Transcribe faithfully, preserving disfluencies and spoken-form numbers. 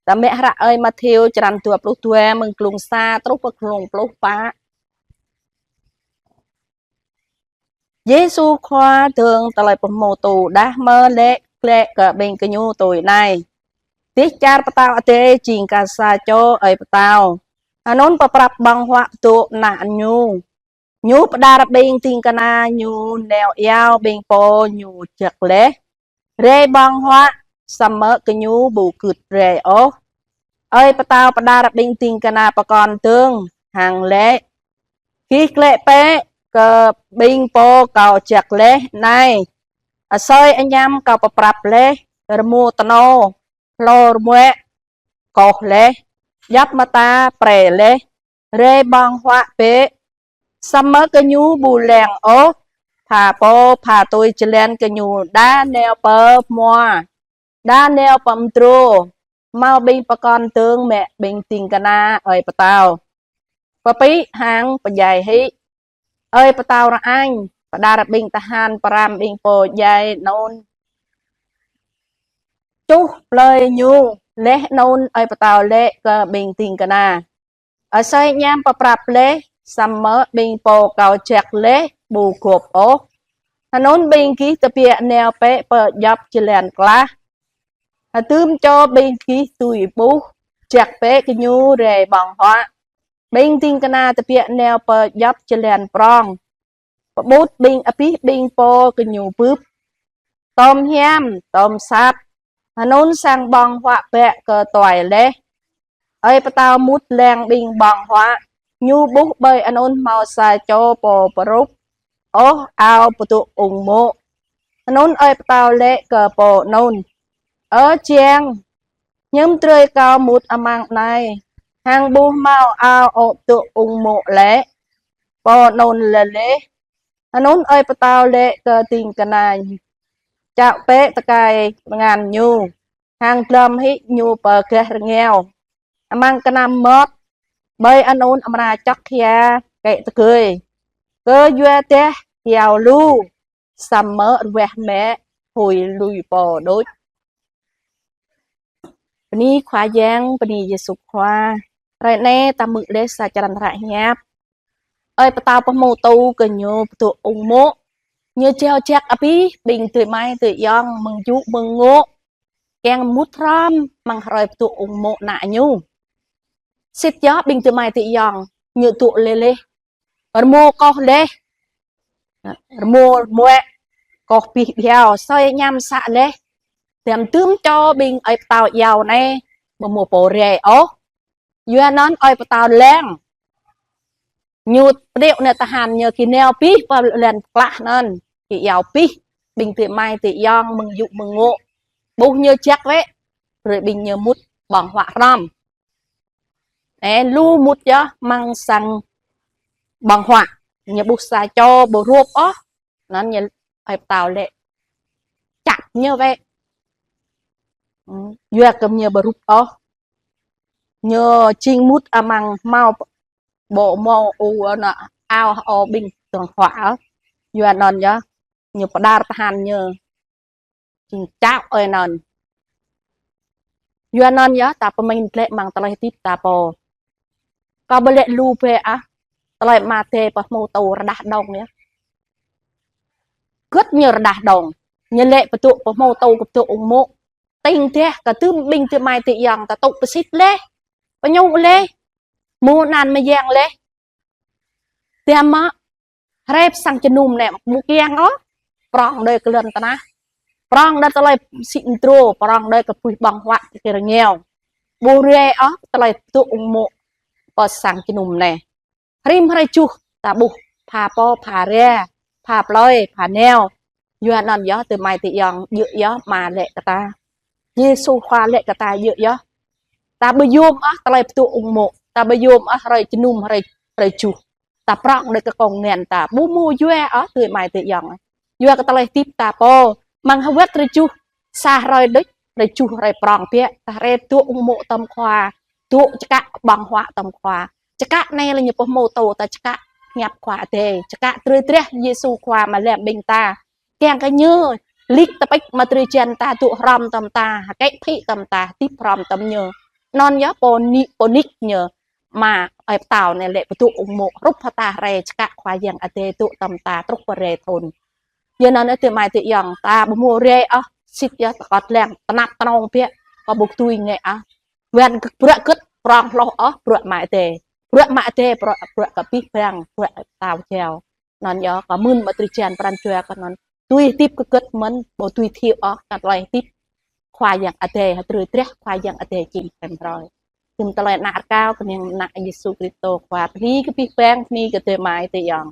Ta mă hră ơi Mattheo črăn dua pluh dua mơ̆ng glông sa truh pơ glông pluh pă. Yêsu Khua dơ̆ng tơlơi pơhmutu đah mơ̆ lĕ klĕ kơ ƀing gơñu tui anai: Dêh čar pơtao adai jing kar sa čô ơi pơtao. Anŭn pơprăp ƀơ̆ng huă dŏ ană ñu. Ñu pơđar ƀing ding kơna ñu nao iâu ƀing pô ñu jak laih rai ƀơ̆ng huă, samơ̆ gơñu ƀu gưt rai ôh. Ơi pơtao pơđar ƀing ding kơna pơkŏn dơ̆ng hăng laĭ: Gih klĕ bĕ kơ ƀing pô kâo jak laih anai: Asơi añăm kâo pơprăp laih, rơmô tơnô, hlô rơmuă koh laih, djŏp mơta pre laih, rai ƀơ̆ng huă bĕ. Samơ̆ gơñu ƀu lăng ôh, pha pô pha tui jơlan gơñu đa nao pơ hmua, đa nao pơ mơdrô. Hmâo ƀing pơkŏn dơ̆ng mă ƀing ding kơna ơi pơtao pơpĭ hăng pơdjai hĭ. Ơi pơtao rơañ pơđar ƀing tơhan pơrăm ƀing pô djai anŭn čuh plơi ñu. Laih anŭn ơi pơtao laĭ kơ ƀing ding kơna: Asơi añăm pơprăp laih, samơ̆ ƀing pô kâo jak laih ƀu gŏp ôh. Anŭn ƀing gih tơbiă nao bĕ pơ djŏp jơlan klah. Hơdôm čô ƀing gih tui ƀuh, jak bĕ gơñu rai ƀơ̆ng huă. Ƀing ding kơna tơbiă nao pơ djŏp jơlan prŏng, pơƀut ƀing abih ƀing pô gơñu bưp, tŏm hiam, tŏm sat. Anŭn sang ƀơ̆ng huă bĕ kơ tuai laih. Ơi pơtao mŭt lăng ƀing ƀơ̆ng huă, ñu ƀuh ƀơi anŭn hmâo sa čô pô pơrŭp ôh ao pơdŏ ung mô̆. Anŭn ơi pơtao laĭ kơ pô anŭn: Ơ jiăng, hiư̆m drơi kâo mŭt amăng anai hăng ƀu hmâo ao ôh pơdŏ ung mô̆ lĕ? Pô anŭn lơleh. Anŭn ơi pơtao laĭ kơ ding kơna: Čao bĕ tơkai tơngan ñu hăng glŏm hĭ ñu pơ gah rơngiao amăng kơnăm mơmŏt, ƀơi anŭn amra čŏk hia kĕ tơgơi. Kơyua dah iâu lu, samơ̆ ruah mă huĭ lui pô đôč. Bơni Khua Yang, bơni Yêsu Khua. Hrơi anai ta hmư̆ laih sa črăn hră hiăp. Ơi pơtao pơhmutu kơ ñu pơdŏ ung mô̆, ñu jao jak abih ƀing adơi amai adơi ayŏng mơ̆ng yŭ mơ̆ng ngŏ kiăng mŭt hrŏm amăng hrơi pơdŏ ung mô̆ ană ñu. Sĭt yơh ƀing adơi amai adơi ayŏng, ñu dŏ lêleh, rơmô koh laih, rơmô rơmuă koh abih bhiao, asơi añăm să laih. Tơdăm tơm čô ƀing ơi pơtao iâu anai ƀu hmâo pô rai ôh. Yua anŭn ơi pơtao lăng, ñu pơđiŏ ană tơhan ñu gih nao abih pơ lŏn klah anŭn, gih iâu abih ƀing adơi amai adơi ayŏng mơ̆ng yŭ mơ̆ng ngŏ, ƀuh ñu jak wơ̆t, brơi ƀing ñu mŭt ƀơ̆ng huă hrŏm. Ơ, lu mŭt yơh amăng sang ƀơ̆ng huă, ñu ƀuh sa čô ƀu rup ôh, anŭn ñu ơi pơtao laĭ: Čăp ñu wơ̆t. Yua kơ ñu ƀu rup ôh. Ñu jing mŭt amăng hmâo ƀô̆ mơ̆ng u ană ao ôh ƀing tơ̆ng huă ôh. Yua anŭn yơh, ñu pơđar tơhan ñu jing čao ơi anŭn. Yua anŭn yơh, ta pơmĭn glaĭ amăng tơlơi hơdip ta pô. Kâo ƀu laĭ lu bĕ ah, tơlơi Matthê pơhmutu rơđah đong yơh. Gơ̆t ñu rơđah đong. Ñu laĭ pơdŏ pơhmutu kơ pơdŏ ung mô̆. Tĭng dah kơ tơm ƀing adơi amai adơi ayŏng ta tŭ pơsit laih, pơñŭ laih, hmâo anăn mơyang laih. Tơdăm mă hrơi pơsăng jơnum anai ƀu kiăng ôh, prŏng đơi kơ lŏn tơnah, prŏng đơi tơlơi sĭ mơdrô, prŏng đơi kơ puih ƀơ̆ng huă kơ rơngiao. Ƀu rai ôh tơlơi pơdŏ ung mô̆ pơsăng jơnum anai. Rĭm hrơi juh ta ƀuh pha pô, pha ra, pha plơi, pha nao. Yua anŭn yơh adơi amai adơi ayŏng, djơ̆ yơh Ama laĭ kơ ta, Yêsu Khua laĭ kơ ta djơ̆ yơh. Ta ƀu yôm ôh tơlơi pơdŏ ung mô̆, ta ƀu yôm ôh hrơi jơnum, hrơi, hrơi juh. Ta prŏng đơi kơ kông ngăn ta, ƀu hmâo yua ôh adơi amai adơi ayŏng. Yua kơ tơlơi hơdip ta pô, amăng hơwơ̆t hrơi juh, sa hrơi đôč, hrơi juh hrơi prŏng biă, ta rai dŏ ung mô̆ tơm Khua, dŏ čơkă ƀơ̆ng huă tơm Khua. Čơkă anai lĕ ñu pơhmutu ta čơkă hiăp Khua Adai, čơkă drơi drah Yêsu Khua mă lăm ƀing ta. Kiăng kơ ñu lĕ tơpĕč mă drơi jăn ta dŏ hrŏm tơm ta, hơkĕ phĭ tơm ta, hơdip hrŏm tơm ñu. Anŭn yơh pô nik, pô nik ñu mă ơi pơtao anai lĕ pơdŏ ung mô̆ hrup hơta hrơi čơkă Khua Yang Adai dŏ tơm ta truh pơ hrơi thŭn. Yua anŭn adơi amai adơi ayŏng ta ƀu hmâo rai ôh, sĭt yơh tơkŏt lăng, tơnap tơnong biă, kơ ƀu tui ngă ôh. Wan bruă gĭt prŏng hloh ôh bruă amai adơi. Bruă amai adơi, bruă, bruă kơ abih bang, bruă pơtao jao. Anŭn yơh kơ mơ̆n mă drơi jan pran jua kơ anŭn. Tui hơdip kơ gĭt mơ̆n, ƀu tui thiu ôh, kơ tơlơi hơdip Khua Yang Adai, hơdrơi drah Khua Yang Adai jing hrăm hrơi. Tơm tơlơi ană rơkâo kơning ană Yêsu Kristô Khua, bơni kơ abih bang, bơni kơ adơi amai adơi ayŏng.